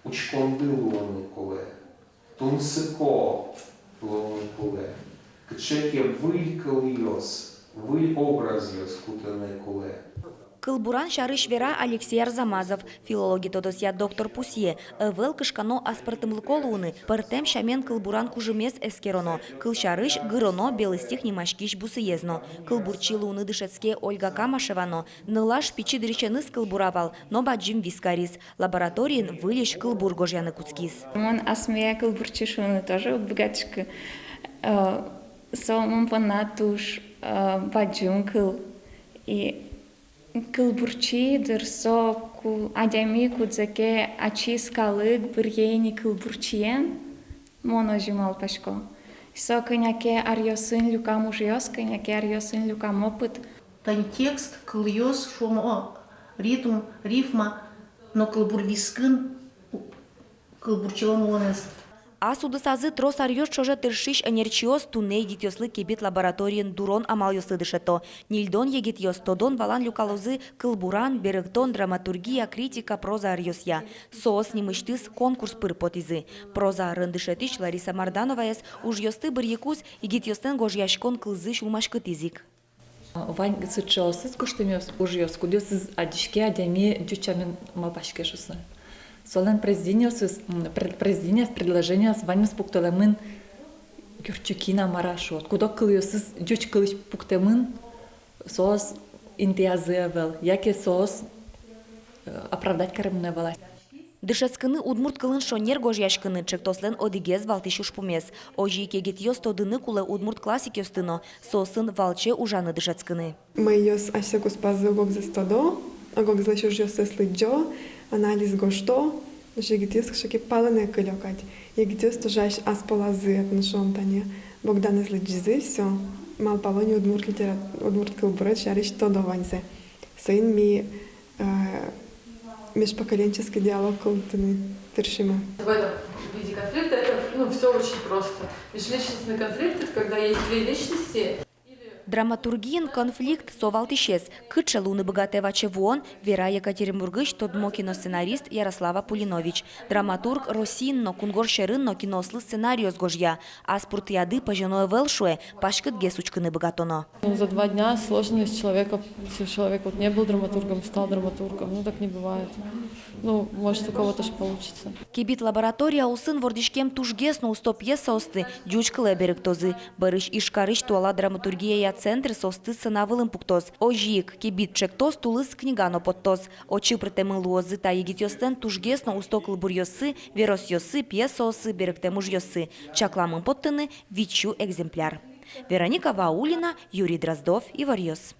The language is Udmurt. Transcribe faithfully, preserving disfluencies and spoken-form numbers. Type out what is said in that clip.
Учконды луыны кулэ, тунсыко луыны кулэ, кыӵе ке выль кылъёс, выль образъёс кутыны кулэ. Кылбуран сярысь вера Алексей Арзамазов. Филологи тодосъя доктор пусъе: ӧвӧл кышкано аспӧртэмлыко луыны, пӧртэм сямен кылбуран кужымез эскероно, кылсярысь, гыроно «Белый стих» нимаськись бусыез но. Кылбурчи луыны дышетске Ольга Камашева но. Нылаш пичи дырысеныз кылбура вал, но бадӟым вис кариз. Лабораториын выльысь кылбур гожъяны кутскиз. Мон асме кылбурчи шуыны тоже уг быгатӥськы. Э, со мон понна туж, э, бадӟым кыл. И кылбурчи, дыр, со ку-, адями, кудзэ ке ачиз калык быръе ини кылбурчиен, мон озьы малпасько. Со кӧня ке аръёсын люкам ужъёс, кӧня ке аръёсын люкам опыт. Тань текст, кылъёс, шуом, о, ритм, рифма, но кылбур вискын кылбурчилэн улонэз. Ас удысазы трос аръёс ӵоже тыршись ӧнерчиос туннэ егитъёслы «Кебит» лабораториын дурон амалъёслы дышето. Ньыльдон егитъёс тодон-валан люкалозы кылбуран, берыктон, драматургия, критика, проза аръёсъя. Соос нимысьтыз конкурс пыр потӥзы. Проза арын дышетӥсь Лариса Мардановаез ужъёсты быръыкуз егитъёслэн гожъяськон кылзы сюлмаськытӥз ик. Вань сыӵеосыз гожтэмъёс, ужъёс, кудъёсыз адӟиське, адями ӟуч сямен малпаське шуыса. Солэн произведениосыз, м, пред-, произведениос, предложениос ваньмыз пуктылэмын юртчы кин-а, мар-а шуод. Куд-ог кылъёсыз ӟуч кылысь пуктэмын, соос интыязы ӧвӧл, яке соос, э, оправдать каремын ӧвӧл-а. Дышетскыны удмурт кылын шонер гожъяськыны — ӵектослэн одӥгез валтӥсь ужпумез. Озьы ик егитъёс тодыны кулэ удмурт классикъёсты но, соосын валче ужаны дышетскыны. Мӧйыос асьсэ куспазы ог-огзэс тодо, ог-огзылэсь ужъёссэс лыдӟо, анализ гожто. Нош егитъёс кыӵе ке палэнэ кылё кадь. Егитъёс тоже ас-, ас пӧлазы, вот, ну, шуом, тани Богданэз лыдӟизы, всё, малпало ни удмурт литера-, удмурт кылбурет сярысь тодо ваньзэ. Соин ми э, межпоколенческий диалог кылдытыны тыршимы. В этом виде конфликта это, ну, всё очень просто. Межличностные конфликты — это когда есть две личности. Драматургиын конфликт — со валтӥсез. Кыӵе луыны быгатэ ваче вуон, вера Екатеринбургысь тодмо киносценарист Ярослава Пулинович. Драматург Россиын но, кунгож сьӧрын но киноослы сценариос гожъя. Аспӧртэмлыкъяды пӧзёно ӧвӧл, шуэ, паськытгес учкыны быгатоно. Ну, за два дня сложно из человека, если человек вот не был драматургом, стал драматургом. Ну, так не бывает. Ну, может, у кого-то ж получится. «Кебит» лаборатория улсын вордӥськем тужгес но усто пьесаосты ӟуч кылэ берыктозы. Бӧрысь Ижкарысь туала драматургияя центр соосты сцена вылын пуктоз. Озьы ик «Кебит» ӵектос тулыс книга но поттоз. Отчы пыртэмын луозы та егитъёслэн тужгес но усто кылбуръёссы, веросъёссы, пьесаоссы, берыктэм ужъёссы. Чакламын поттыны витьсю экземпляр. Вероника Ваулина, Юрий Дроздов, «Иворъёс».